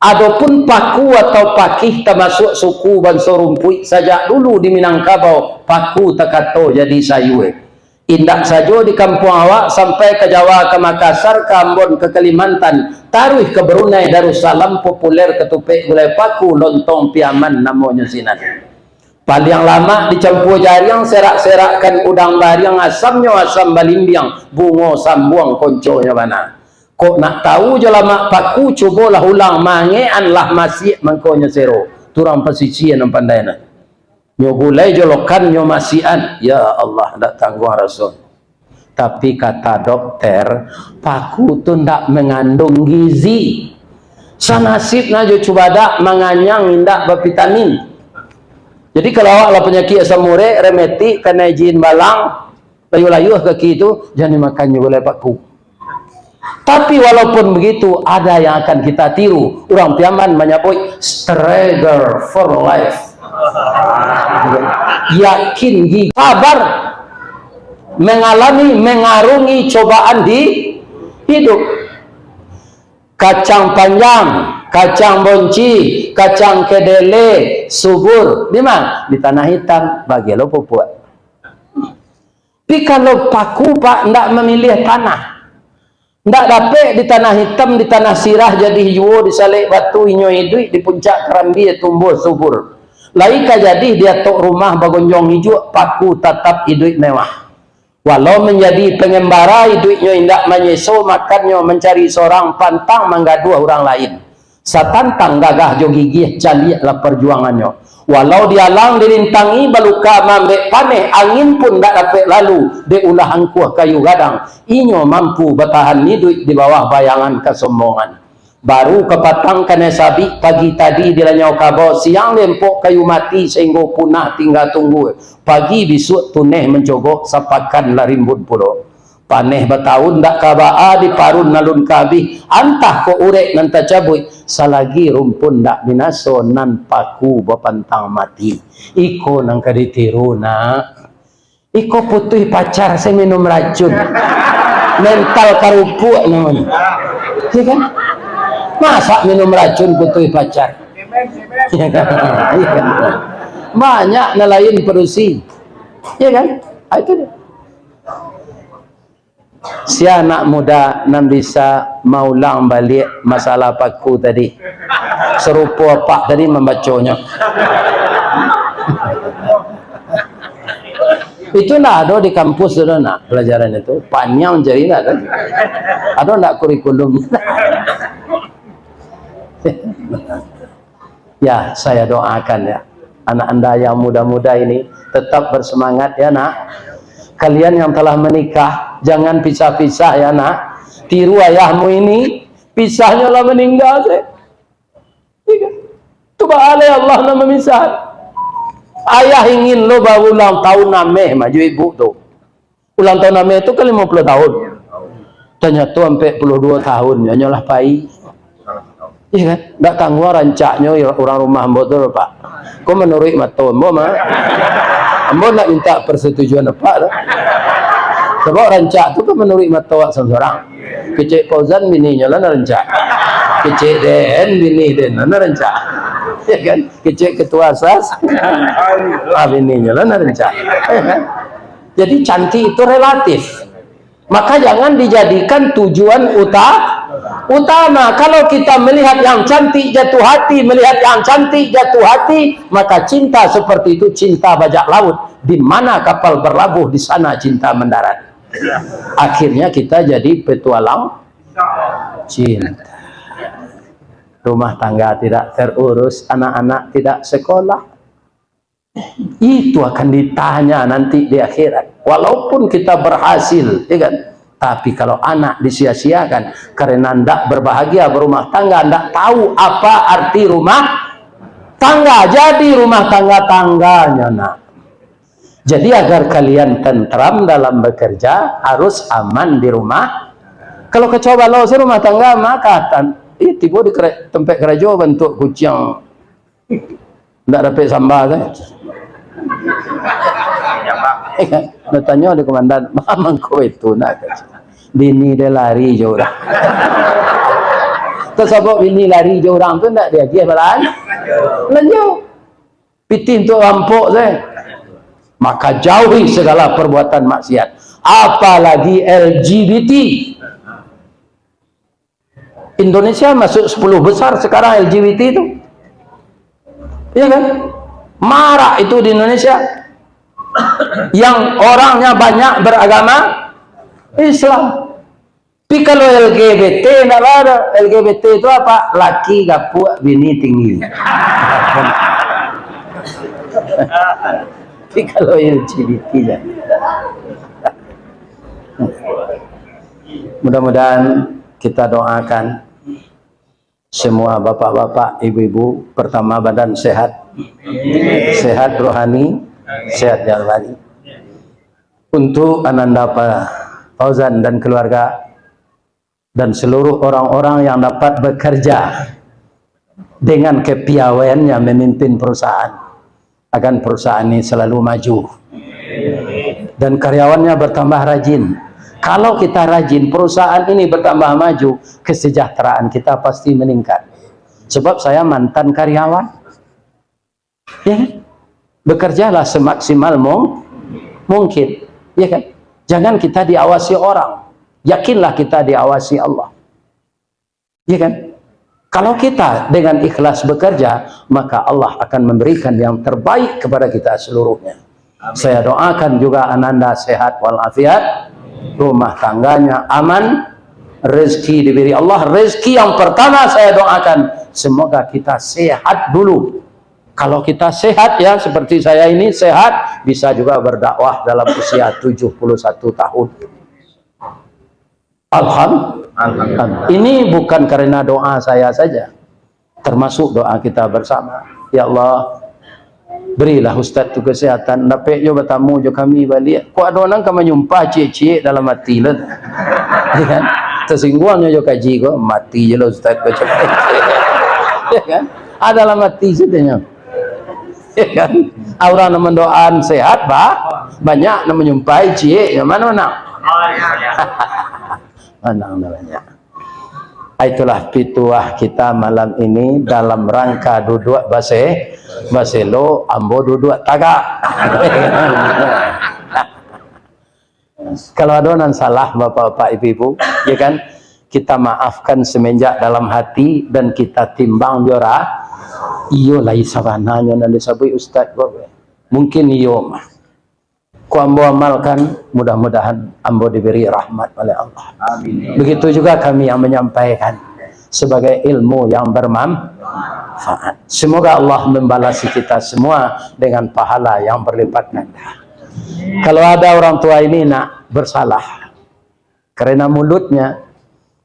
Adopun paku atau pakih tamasuak suku banso rumpuik sajak dulu di Minangkabau, paku takato jadi sayua. Indak sajo di kampuang awak, sampai ka Jawa, ka Makassar, ka Ambon, ka Kalimantan, taruih ka Brunei Darussalam, populer katupek gulai paku, lontong Piaman namonyo sinan. Paliang lamak dicampua jariang, serak-serakkan udang bariang, asamnyo asam balimbiang, bungo sambuang konconyo bana. Kok nak tau jo lamak paku, cubolah ulang maangekan lah masiak mangkonyo sero. Tu urang pasisia nan pandai nah. Nyo gulai jo lokan, nyo masiakan. Ya Allah, ndak tangguang raso. Tapi kata dokter, paku tu ndak mengandung gizi. Sanasib na jo cubadak, manganyang indak bavitamin. Jadi kalau awak lah panyakik asam urek, rematik, kanai jin balang, layuah-layuah kaki tu, jan dimakan nyo gulai paku. Tapi walaupun begitu, ada yang akan kita tiru. Urang Piaman manyabuik struggle for life. Yakin gigih, sabar mengalami, mengarungi cobaan di hidup. Kacang panjang, kacang bonci, kacang kedele, subur. Di ma? Di tanah itam, bagi lo pupuak. Tapi kalau paku, Pak, ndak mamiliah tanah. Ndak dapek di tanah itam, di tanah sirah jadih juo, di salek batu inyo iduik, di puncak karambia tumbuah subur. Lai ka jadih di atok rumah bagonjong ijuak, paku tatap iduik mewah. Walau manjadi pangambara, iduiknyo indak manyeso, makannyo mancari sorang, pantang manggaduah urang lain. Satantang gagah jo gigih, caliaklah parjuangannyo. Walau dialang dirintangi, baluka maambek paneh, angin pun ndak dapek lalu, dek ulah angkuah kayu gadang, inyo mampu batahan iduik di bawah bayangan kasombongan. Baru kapatang kanai sabik, pagi tadi dilanyau kabau, siang lempok kayu mati, sainggo punah tingga tunggua, pagi bisuak tuneh mancogok, sapakan lah rimbun pulo. Paneh batahun ndak ka baa, diparun alun ka abih, antah kok urek nan tacabuik, salagi rumpun ndak binaso, nan paku bapantang mati. Iko nan ka ditiru, nak. Iko putuih pacar, se minum racun. Mental karupuak namonyo. Ya kan? Masa minum racun putuih pacar? Ya kan? Banyak nan lain padusi. Ya kan? Ah, itu dia. Sia anak muda nan bisa maulang baliak masalah paku tadi. Sarupo apak tadi mambaconyo. Itu ndak ado di kampus tu, nak, pelajaran itu. Panjang jadi ndak ado. Ado ndak kurikulum? Ya, saya doakan ya, anak anda yang muda-muda ini tetap bersemangat ya, nak. Kalian yang telah menikah, jangan pisah-pisah ya, nak. Tiru ayahmu ini, pisahnyo lah maningga se. Iya kan? Tu baa lai Allah nan mamisah. Ayah ingin lo baulang tahun ameh mah jo ibu tu. Ulang tahun ameh tu kan limo puluah tahun. Tanyato ampek puluah duo tahun, nyo lah pai. Iya kan? Ndak tangguang rancaknyo urang rumah ambo tu, Pak. Ko manuruik mato ambo mah. Ambo ndak minta persetujuan Apak tu. Sabab rancak tu kan manuruik mato awak surang-surang. Kecek Fauzan bininyo lah nan rancak. Kecek den, bini den lah nan rancak. Iya kan? Kecek ketua sas, ah, bininyo lah nan rancak. Iya kan? Jadi cantik itu relatif. Maka jangan dijadikan tujuan uta-, utama. Kalau kita melihat yang cantik jatuh hati, melihat yang cantik jatuh hati, maka cinta seperti itu cinta bajak laut. Di mana kapal berlabuh, di sana cinta mendarat. Akhirnya kita jadi petualang cinta. Rumah tangga tidak terurus, anak-anak tidak sekolah. Itu akan ditanya nanti di akhirat. Walaupun kita berhasil, ya kan? Tapi kalau anak disia-siakan karena ndak berbahagia berumah tangga, ndak tahu apa arti rumah tangga, jadi rumah tangga-tangganya, nak. Jadi agar kalian tentram dalam bekerja, harus aman di rumah. Kalau kacau balau se rumah tangga, maka tan-, ih, tibo di kera-, tempat karajo bantuak kuciang. Ndak dapek samba tu. Batanyo di komandan, "Mangko itu nak?" Bini den lari jo urang. Tasabab bini lari jo urang tu ndak diagiah balan-, balanjo. Pitih untuak rampok tu. Maka jauhi segala perbuatan maksiat, apalagi L G B T. Indonesia masuk sepuluh besar sekarang L G B T itu. Iya kan? Marak itu di Indonesia. Yang orangnya banyak beragama Islam. Tapi kalau L G B T ndak ada. L G B T itu apa? Laki gapuak, bini tinggi. Tapi kalau L G B T ya. Mudah-mudahan kita doakan semua bapak-bapak, ibu-ibu, pertama badan sehat. Sehat rohani, sehat jasmani. Untuk Ananda Pa-, Fauzan dan keluarga, dan seluruh orang-orang yang dapat bekerja dengan kepiawaiannya memimpin perusahaan, agar perusahaan ini selalu maju dan karyawannya bertambah rajin. Kalau kita rajin, perusahaan ini bertambah maju, kesejahteraan kita pasti meningkat. Sebab saya mantan karyawan. Ya kan? Bekerjalah semaksimal mung-, mungkin. Ya kan? Jangan kita diawasi orang. Yakinlah kita diawasi Allah. Ya kan? Kalau kita dengan ikhlas bekerja, maka Allah akan memberikan yang terbaik kepada kita seluruhnya. Amin. Saya doakan juga Ananda sehat walafiat, rumah tangganya aman, rezeki diberi Allah. Rezeki yang pertama saya doakan, semoga kita sehat dulu. Kalau kita sehat, ya, seperti saya ini sehat, bisa juga berdakwah dalam usia tujuh puluh satu tahun. Alham-, Alham-, ini bukan karena doa saya saja, termasuk doa kita bersama. Ya Allah, berilah ustaz tu kesehatan, dapek jo batamu jo kami baliak. Kok ado nan ka manyumpah ciek-ciek dalam ati lo tu? Ya kan? Tasingguang nyo jo kaji ko, mati je lah ustaz ko, cakap. Ya kan? Ah, dalam ati sajo. Ya kan? Ah, urang nan mandoaan sehat, ba-, banyak, nan manyumpahi ciek, yang mana manang? Manang nan banyak. Ah, itulah pituah kita malam ini dalam rangka duduak base-, baselo, ambo duduak tagak. Kalau ado nan salah, bapak-bapak, ibu-ibu, ya kan, kita maafkan semenjak dalam hati dan kita timbang jo ra-, iyo lai sabananyo nan disabuik ustaz ko. Mungkin iyo mah. Ko ambo amalkan, mudah-mudahan ambo diberi rahmat oleh Allah. Amin. Begitu juga kami yang menyampaikan sebagai ilmu yang bermanfaat. Semoga Allah membalasi kita semua dengan pahala yang berlipat ganda. Kalau ada orang tua ini nak bersalah karena mulutnya,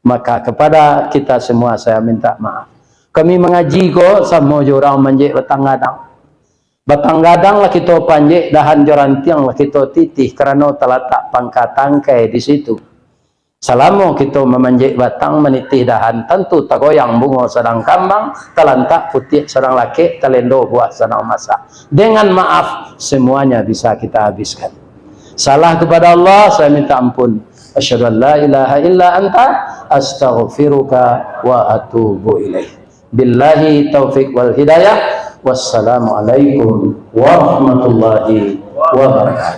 maka kepada kita semua saya minta maaf. Kami mangaji ko samo jo urang manjek batang gadang. Batang gadang lah kito panjek, dahan jo rantiang lah kito titih, karano talatak pangka tangkai di situ. Salamo kito mamanjek batang, manitih dahan, tantu tagoyang bungo sadang kambang, talantak putiak sadang lakek, talendo buah sadang masak. Dengan maaf, semuanya bisa kita habiskan. Salah kepada Allah, saya minta ampun. Asyhadu an la ilaha illa anta, astaghfiruka wa atubu ilaik. Billahi taufik wal hidayah. Wassalamualaikum warahmatullahi wabarakatuh.